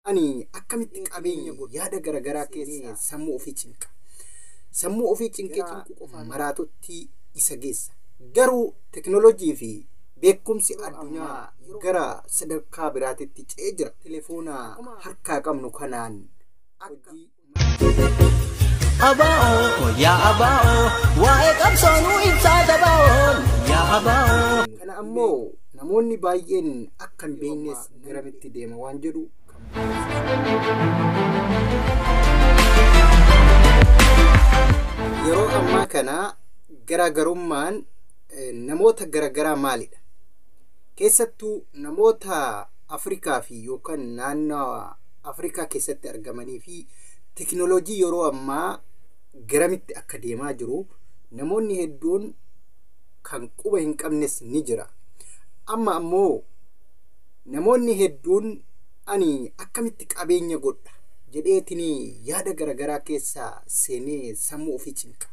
Ani akkamitti qabeenya godhu yaada garaagaraa keessa sammuu ofii cinqa. Sammuu ofii cinqee cinquu qofa maraatutti isa geessa. Garuu teknoolojii fi beekumsi addunyaa gara sadarkaa biraatitti ce'ee jira. Telefoona harkaa qabnu kanaan hojii Abaa'oo yaa abaa'oo waa'ee qabsoonuu ibsaa tabaa'oo yaa abaa'oo. Kana ammoo namoonni baay'een akka hin beeknes garamitti deema waan jedhu yeroo ammaa kana garaagarummaan namoota garaagaraa maalidha? Keessattuu namoota Afrikaa fi yookaan naannoo Afrikaa keessatti argamanii fi teknoolojii yeroo ammaa garamitti akka deemaa jiru namoonni hedduun kan quba hin qabnes ni jira. Amma ammoo namoonni hedduun ani akkamitti qabeenya godha jedheetiin yaada garaagaraa keessa seenee sammuu ofii cinqa.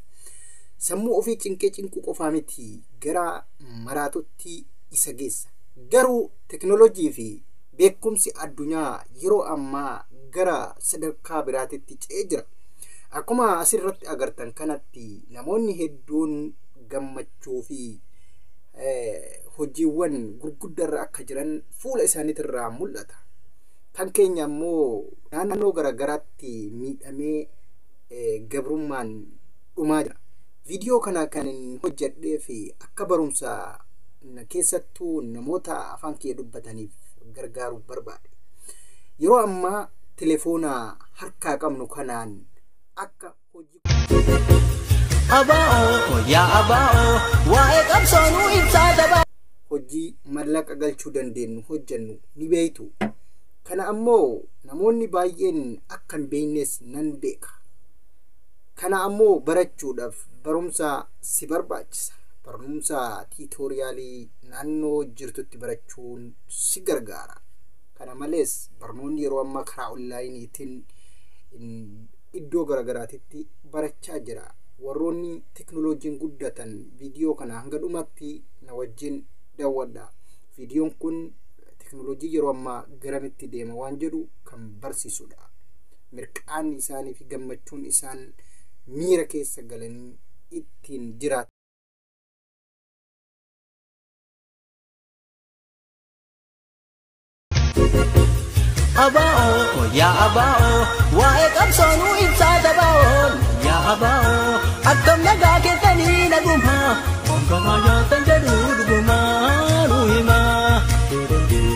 Sammuu ofii cinqee cinquu qofaa miti gara maraatutti isa geessa. Garuu teknoolojii fi beekumsi addunyaa yeroo ammaa gara sadarkaa biraatitti ce'ee jira. Akkuma asirratti agartan kanatti namoonni hedduun gammachuu fi hojiiwwan gurguddaarra akka jiran fuula isaaniitirraa mul'ata. Kan keenya ammoo naannoo garaagaraatti miidhamee gabrummaan dhumaa jira. Viidiyoo kana kan hojjedhee fi akka barumsa keessattuu namoota afaan kiyya dubbataniif gargaaruu barbaade. Yeroo ammaa telefoona harkaa qabnu kanaan akka hojii Abaa'oo yaa abaa'oo waa'ee qabsoonuu ibsaa tabaa'oo. Hojii mallaqa galchuu dandeenyu hojjennu ni beektu. Kana ammoo namoonni baay'een akka hin beeknes nan beeka. Kana ammoo barachuudhaaf barumsa si barbaachisa. Barumsa tiitoriyaalii naannoo jirtutti barachuun si gargaara. Kana malees barnoonni yeroo ammaa karaa onlaayiniitiin iddoo garaagaraatitti barachaa jira. Warroonni teknooloojiin guddatan viidiyoo kana hanga dhumaatti na wajjin daawwadha. Viidiyoon kun teknooloojii yeroo ammaa garamitti deema waan jedhu kan barsiisudha. Mirqaanni isaanii fi gammachuun isaan miira keessa galanii ittiin jiraatan. Abaa'oo yaa abaa'oo waa'ee qabsoonuu ibsaa tabaa'oo yaa abaa'oo akkam nagaa keessanii nagumaa hongamaa nyaatan jedhu dhugumaa nu himaa.